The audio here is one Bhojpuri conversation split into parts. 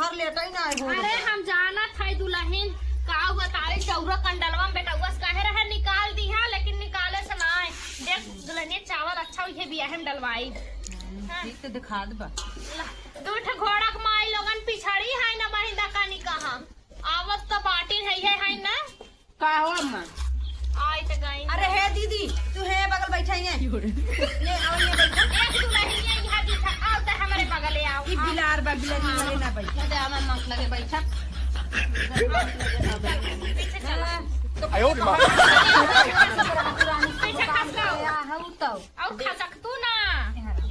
तोहर लेट ही ना हो। अरे हम जाना था दुल्हन का बताई चौरा कंडलवा में बेटा से काहे रहे निकाल दिया, लेकिन निकाले से ना आए। देख दुल्हनिया चावल अच्छा हुई है बियाह में डलवाई। हाँ। ठीक तो दिखा दे बा। दू ठे घोड़ा के माई लोगन पिछड़ी है ना बहिन दकानी कहा आवत तो बाटी है है है ना। का हो अम्मा? आई तो गई। अरे हे दीदी, तू हे बगल बैठा है, ले आओ ये बैठा। एक दुल्हनिया यहाँ दिखा, आओ तो हमारे बगले आओ। ई बिलार बा, बिलारी वाले ना बैठा दे, आमा मांग लगे बैठा। पीछे चलो। 哎呦我的妈！ पीछे खसकाओ। हऊ तो और खसक तू ना।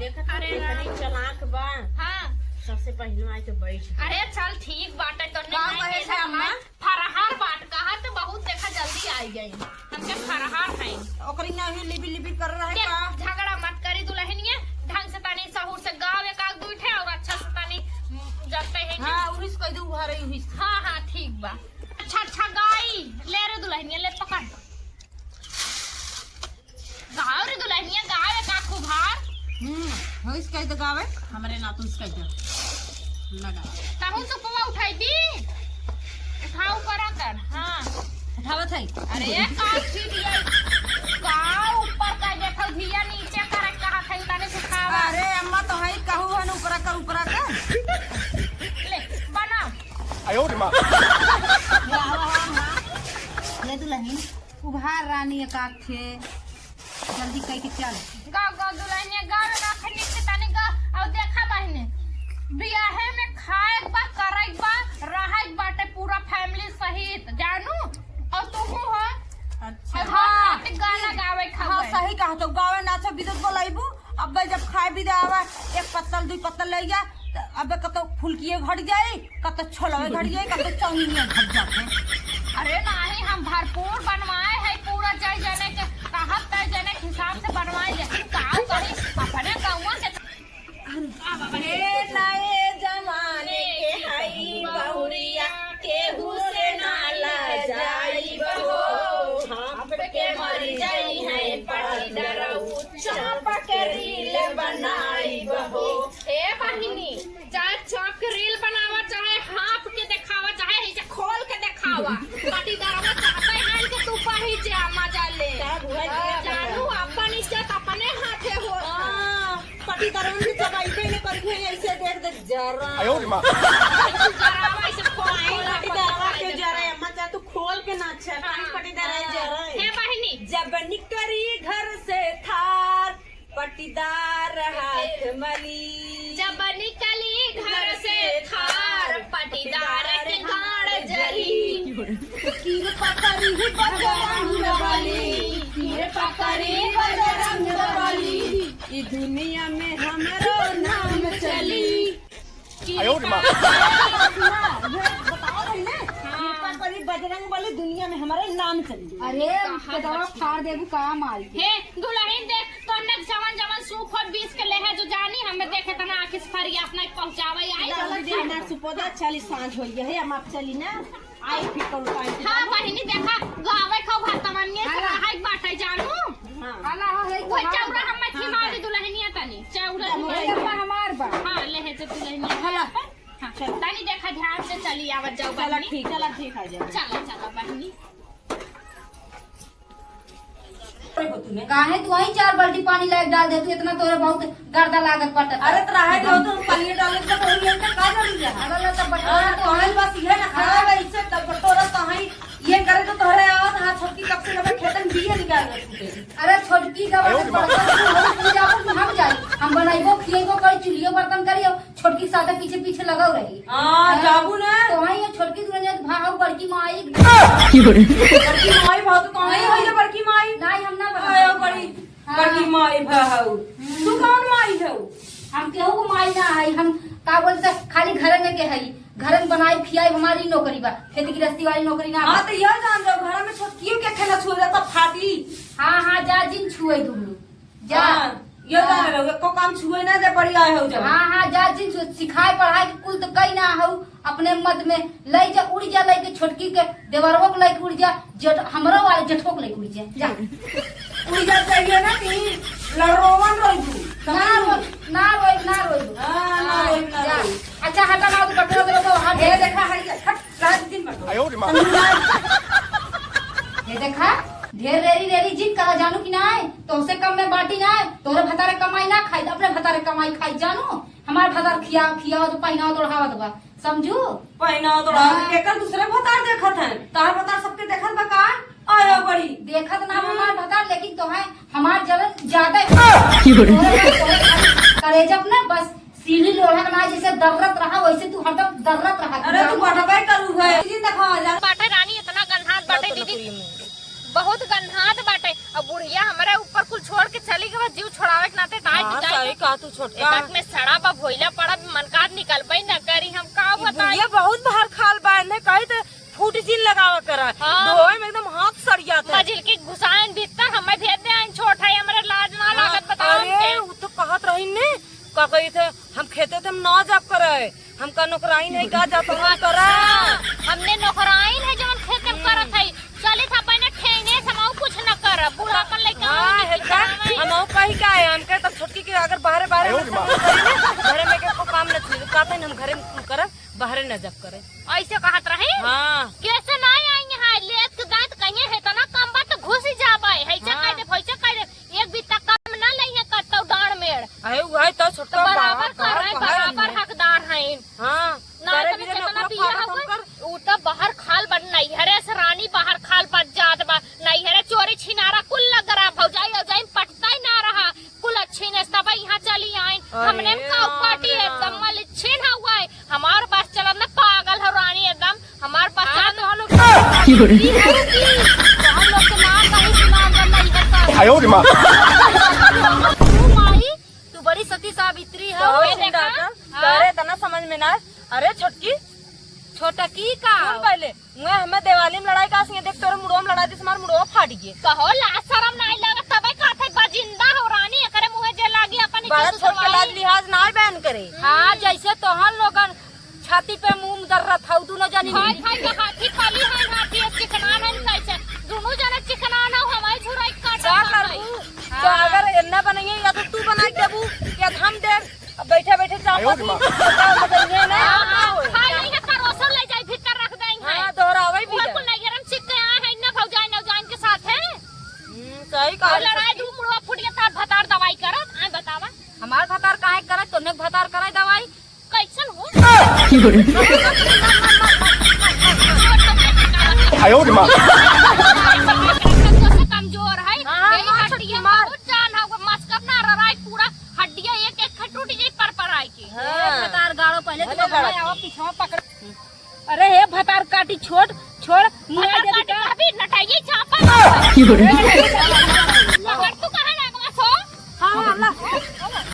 देखा। अरे अरे चलाक बा। हाँ। सबसे पहले आए तो बैठ। अरे चल ठीक बाटे तो। का कहे से अम्मा? फरहार बाट कहा तो बहुत देखा जल्दी आई गई, हमके फरहार है। ओकरी ना ही लिबी लिबी कर रहा है। देख, का झगड़ा मत करी दुल्हनिया, ढंग से तानी सहूर से गाँव एक आग दूठे और अच्छा से तानी जगते हैं कि- हां, उहिस कह दू उहा रही उहिस। हाँ हाँ ठीक बा। अच्छा अच्छा गाई ले रे दुल्हनिया, ले पकड़, गाओ रे दुल्हनिया, गाओ एक आग खूब हार। होइस कह दे गावे। हमरे नातुन से कह दे लगा। ताहू सुपवा उठाई दी, उठाओ करा कर। हाँ। उठावत है। अरे काठी दिया का ऊपर का देखो धिया नीचे करे कहा था ताने सुखावा। अरे अम्मा तो है कहू हन ऊपरा कर ऊपरा कर। ले बनाओ। 哎呦我的妈！ ले दुल्हन उभार रानी एकाक थे, जल्दी कह के चल। गाओ गाओ दुल्हनिया गाओ, रखनी से ताने गाओ। और देखा बहने बियाहे में खाए के बा, करे के बा, रहे के बाटे पूरा फैमिली सहित जानू और तू हो। अच्छा। और हाँ गाना गावे हाँ। खावे। सही कहा तो गावे नाचो विद्युत बोलाइबू। अब जब खाए भी आवा एक पत्तल दुई पत्तल ले जा, त अबे कतो फुलकिए घट जाई, कतो छोलवे घट जाई, कतो चाउमीन घट जाते। अरे नहीं, हम भरपूर बनवाए है पूरा जय जने के कहत तय जने के हिसाब से बनवाए, लेकिन का कही अपने गाँव के हे नए जमाने के हई बहुरिया, केहू से ना जाई बहो, छाप के मर जाई है पड़दरऊ, चाप के रील बनाई बहो। ए बहिनी, चाहे चौक के रील बनावा, चाहे हाँफ के देखावा, चाहे ऐसे खोल के देखावा, पाटीदारवा चाहते हैं कि तू पही जा मजा ले। जानू अपन इज्जत अपने हाथे हो। पटीदारवन के चबाइबे ने करी है, ऐसे देख देख जरा। 哎呦我的妈！ जरावा ऐसे खोल खोल पटीदारवा के जरा अम्मा जा, तू खोल के नाच पटीदार जरा। हे बहिनी, जब निकरी घर से थार, पटीदार हाथ मली। जब निकली घर से थार, पाटीदार के गाड़ जरी। कृपा करी बजरंग बली, कृपा करी बजरंग बली, ई दुनिया में हमरो नाम चली। 哎呦我的妈！ बताओ भाई ना, कृपा करी बजरंग बली, दुनिया में हमारे नाम चली। अरे कदवा फाड़ देबू का माल के। हे दुल्हन देख तो नक जवन जवन सूप और बीस के लेहे जो जानी हमें देखे तना आखिर फरिया अपना पहुंचावे आई। ना सुपोदा चली, सांझ हो गई है, हम आप चली ना आई फिर कल टाइम। हाँ बहिनी, देखा गावे खाओ भातवनिए से रहाई बाटे जानू। हां। आला हो है। वो चौरा हम खिमा दे दुल्हनिया तनी चौरा। अम्मा हमार बा। हाँ लेहे जो दुल्हनिया। हाँ तनी देखा ध्यान से चली आवत जाओ चला। बहिनी। ठीक, चला ठीक आ जाए। चला चला बहिनी। काहे तू वही चार बाल्टी पानी लाके डाल दे तू, इतना तोरे बहुत गर्दा लागत पड़ता। अरे तो रहे दो तो पानी डाले तो कोई ये का जरूरी है? अरे ला तो बटोरा तो तोहरे बस इहे ना खड़ा बा इसे तब बटोरा तहाई ये करे तो तोहरे आवत हाथ छोटकी कब से लबे खेतन बिया निकाल के छूटे। अरे छोटकी का आयो रे माँ। पूजा पर हम जाई, हम बनाइबो खियइबो करी, चूल्हियो बर्तन करी और छोटकी साथे पीछे पीछे लगाओ रही। हां, जाबू ना। तो वही ये छोटकी दुल्हन भाव बड़की माँ आई। बड़की माई भाव तो तोहरे होई जा बड़की माई। नहीं, हम ना आयो बनाई। बड़ी हाँ। बड़की माई भाव, तू कौन माई हौ? हम केहू को माई ना है। हम का बोलते खाली घर में के हई, घर में बनाई खियाई हमारी नौकरी बा, खेती गृहस्थी वाली नौकरी ना बा। हां तो यह जान रहो घर में छोटकियों के खेला छुए जाता फाटी। हाँ हाँ, जा जिन छुए दुनू जा। हाँ, यह जान रहो को काम छुए ना दे बड़ी आए हो जब। हाँ हाँ, जा जिन छुए। सिखाए पढ़ाए के कुल तो कई ना हऊ, अपने मत में लई जा उड़ जा, लई के छोटकी के देवरवो के लई के उड़ जा, जेठ हमरो वाले जेठो के लई के उड़ जा, जा। उड़ जा चाहिए ना कि लड़रोवन रही तू। ना रोई ना रोई ना रोई। हाँ, ना रोई, ना जा। रोई। अच्छा हटा ना तो बटुआ के लोग। मा। ये देखा ढेर रेरी रेरी जिद करा जानू कि ना आए तो उसे कम में बाटी ना आए तोरे भतारे कमाई ना खाई अपने भतारे कमाई खाई जानू। हमार भतार खिया खियावत पहिनावत ओढ़ावत बा समझू। पहिना तो केकर दूसरे भतार देखत हैं तार भतार सबके देखत बा का आयो बड़ी देखत ना हमार भतार लेकिन तो है हमार जलन ज्यादा करे जब ना बस सीढ़ी लोढ़ा ना जैसे दर्रत रहा वैसे तू हरदम दर्रत रहा। अरे तू बटबे करू है दिन देखा जा बाटे रानी इतना गन्हात बाटे दीदी बहुत गन्हात बाटे। अब बुढ़िया हमारे ऊपर कुल छोड़ के चली गई जीव छोड़ावे के नाते दाई हाँ, जाई सही कहा तू छोटका। एक में सड़ा बा भोइला पड़ा मनकात निकलबई न करी हम का बताई। ये बहुत बाहर खाल बा ने कही तो फूट जीन लगावा करा हाँ। धोए में एकदम हाथ सड़ जाता है। मजिल की घुसाइन भीतर हमें भेज दे आइन छोट है हमारे लाज ना लागत बताओ अरे हमके। उ तो कहत रही ने का कही थे हम खेते थे हम ना जाप करे हम का नौकराई नहीं का जाप हम करे। हाँ, हमने नौकराइन है जवन खेत में करत है चली था पहले ठेने समाऊ कुछ न कर बूढ़ापन लइका हाँ हेलका हम और कही का है हम के तब छोटकी के अगर बाहरे बाहरे में सब करी ने, घरे में के को काम न थी कहते हम घरे में करब बाहरे न जब करे। ऐसे कहत रहे हाँ कैसे ना आई यहाँ लेत के दांत कहीं है तना कम बात तो घुस ही जाबे है से हाँ। कह दे फैसे कह दे एक बीता कम ना लई है कतौ डांड मेड़ अरे वही तो तो छोटका बराबर कर रहे बराबर हकदार हैं हाँ ना करे तो बिना कितना नौकरा बिया फाड़त हुआ हमकर। उ तो बाहर खाल बन नैहरे से रानी बाहर खाल पर जात बा नैहरे चोरी छिनारा कुल लग रहा भौजाई औजाई पटता ही ना रहा कुल अच्छी ने तब यहाँ चली आई अरे हमने का राम पार्टी राम। एकदम मल छिन हुआ है हमार पास चलत ना पागल हो रानी एकदम हमार पास चलत तो हम लोग तो हम लोग के नाम नहीं सुना नैहर का। 哎呦我的妈！ तू माई तू बड़ी सती सावित्री है। तो ये देखा? करे तना समझ में ना अरे छोटकी छोटकी का सुन पहले मैं हमें दिवाली में लड़ाई का संगे देख तोरे मुड़ो में लड़ाई this मार मुड़ो फाट गए। कहो लाज शरम नहीं लगा तबे कहते बजिंदा हो रानी एकरे मुंहे जे लागी अपन बड़ा इज्जत छोट के लाज उतरवाई। लिहाज ना बहन करे। हाँ जैसे तोहन लोगन छाती पे मुंह दर्रत हौ दोनों जनी खाई खाई के हाथी पाली है हाथी चिकनान है कैसे दोनों जने चिकनान हो हमारी झुराई काट का करबू तो अगर इन्ना बनाइए या तो तू बना के देबू या हम दे अब बैठे बैठे आयो चापत रे माँ। बताइए ना का होए? खाई नहीं है परोसो ले जाई भीतर रख देंगे हाँ दोहरावे भी और दे। कुल नैहरम सीख के आए हैं ना भौजाई नौजान के साथ है सही कहा और लड़ाई दू मुड़वा फूट गया तार भतार दवाई करत आए बतावा हमार भतार काहे करे तोने भतार करे दवाई कैसन हो 哎呦我的妈！ से कमजोर है हाँ, मेरी मार हड्डियां छोटकी, मार। बहुत जान है मस्कब ना रराई पूरा हड्डियां एक एक टूट जाई पर पर आई की हाँ। भतार गाड़ो पहले भले तो गाड़ो। आओ पीछा पकड़। अरे हे भतार काटी छोड़ छोड़ मुआ भतार देवी काटी का कभी नटाइए चापा